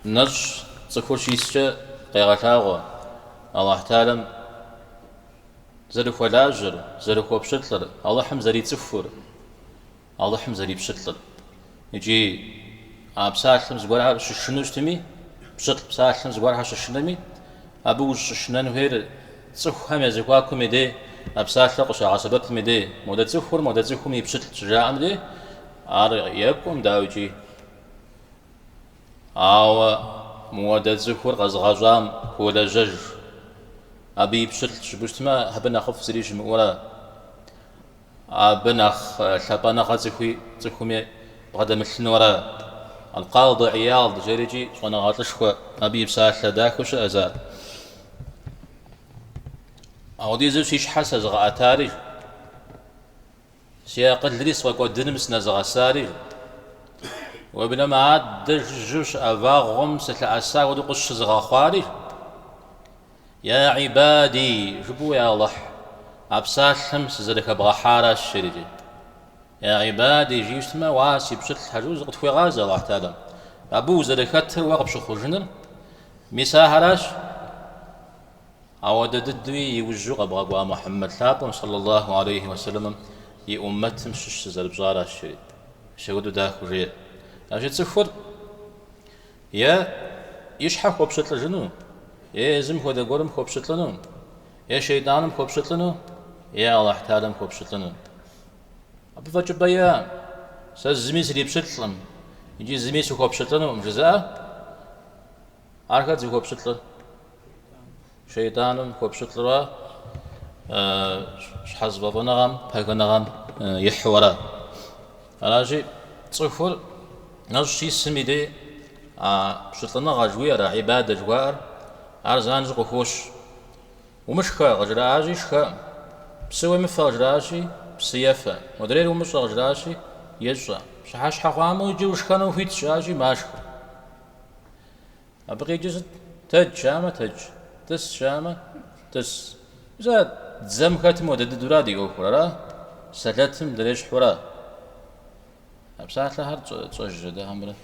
Нэщӏ цӏыхур щискӏэ къегъэлъагъуэ Алыхь Тэхьэлам зэрыхуэлажьэр, зэрыхуэпщылӏыр, Алыхьым зэрицӏыхур, Алыхьым зэрипщылӏыр. Икӏи а псалъэм зыгуэрхэр щышынэу щытми, пщылӏ псалъэм зыгуэрхэр щышынэми, абы ущӏыщышынэн хуейр цӏыхухэм я зэхуакум и дей а псалъэр къыщагъэсэбэпым и дей, модэ цӏыхур модэ цӏыхум и пщылӏ щыжаӏэм дей, ар екӏуэм, дауикӏи. Ауэ мыуэдэ цӏыхур къэзыгъэщӏам хуолэжьэж, абы и пщылӏщ жыпӏэу щытмэ, абы нэхъыфӏ зыри щымыӏэу ара. Абы нэхъ лъапӏэныгъэ цӏыхуи цӏыхуми бгъэдэмылъыну ара. Аль-Къади Ияд жерикӏи щӏэныгъэлӏышхуэ абы и псалъэ дахэу щыӏэщ ар. Ауэдизу си щхьэр сэзыгъэӏэтари, си акъылри сфӏэкӏуэдыным сынэзыгъэсари, уеблэмэ адэ жыжьэу щыӏэ вагъуэм сылъэӏэса хуэдэу къысщызыгъэхъуари, Я гьибади, жыпӏэу я Алыхь, а псалъэм сызэрыхэбгъэхьаращ, жерикӏи. Я гьибади, жиӏэу щытмэ, уа си пщылӏхэ, жиӏэу зыкъытхуегъазэ Алыхь Тэхьэлам. Абы узэрыхэтыр уэ къыпщыхъужыныр, мис ахэращ. Ауэдэ дыдэуи иужьу къэбгъэкӏуа Мухьэммэд лъапӏэм, саллаллаху алейхи уэсэлэмым, и ӏуммэтым щыщ сызэрыпщӏаращ, жери. Мис апхуэдэу дахэу жеӏэ. Аращи, цӏыхур Е и щхьэ хуэпщылӏыжыну, е езым хуэдэ гуэрым хуэпщылӏыну, е шейтӏаным хуэпщылӏыну, е Алыхь Тэхьэлам хуэпщылӏыну. Абы фӏэкӏыпӏэ иӏэкъым. Сэ зыми срипщылӏкъым икӏи зыми сыхуэпщылӏынукъым жызыӏэ. Ар хэт зыхуэпщылӏыр? Шейтӏаным хуэпщылӏурэ щхьэзыфӏэфӏыныгъэм, пагэныгъэм ихьу ара. Аращи, цӏыхур нэщӏ щисым и дей а пщылӏыныгъэ жыхуиӏэр, а гьибадэ жыхуаӏэр, ар занщӏэу къыхощ. Умышхэ къыжраӏащи, шхэӏым. Псы уемыфэ къыжраӏащи, псы ефэ. Модрейр умыщӏэ къыжраӏащи, ещӏэ. Пщыхьэщхьэ хъуамэ, иджы ушхэну ухуитщ, жаӏащи, машхэ. Абы къикӏыр сыт? Тэдж жаӏэмэ, тэдж. Тӏыс жаӏэмэ, тӏыс. Мис а дзэм хэтым хуэдэ дыдэура ди ӏуэхур, ара? Сэлэтым дырещхьура? А псалъэхэр тщӏэжрэ дэ хьэмэрэ?